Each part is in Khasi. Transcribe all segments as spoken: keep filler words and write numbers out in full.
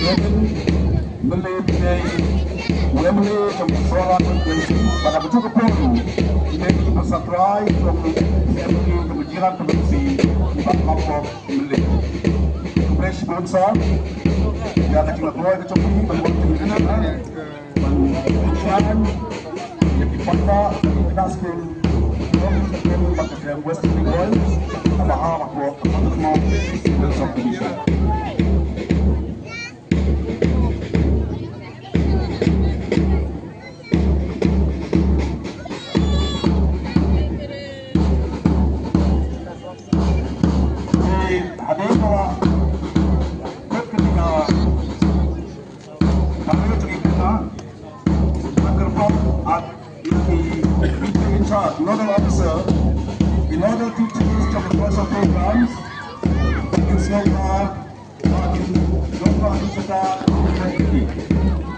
Kevin Mele, u M L A jong ka Sohra constituency, bad ha kajuh ka por u dei u symbol jong ka M L A jong ka Jaiñtia Hills Constituency, i Bah Hapoh Mele. Khublei shibun sir ïa ka jingïaid ka jong phi ban wan jingïaid ban shine ïa ki paidbah, ïa ki khynnah skul jong ka West Bengal, ha Mahamadpur, Autonomous Division. Hadien ba la kut kane ka, kane ka jingïakhun, nga kyrpad ïa ki in charge, nodal officer, in order to choose the commercial programs, in order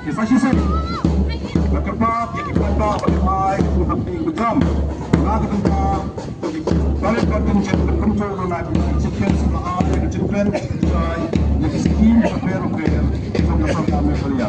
Ki sa shisien, nga kyrpad ïa ki paidbah ban ai ka jingïarap ba jam na ka bynta ka ballot contingent, ban pynshai ïa ka jingkren, ïa ki skim bapher bapher jong ka sorkar Meghalaya.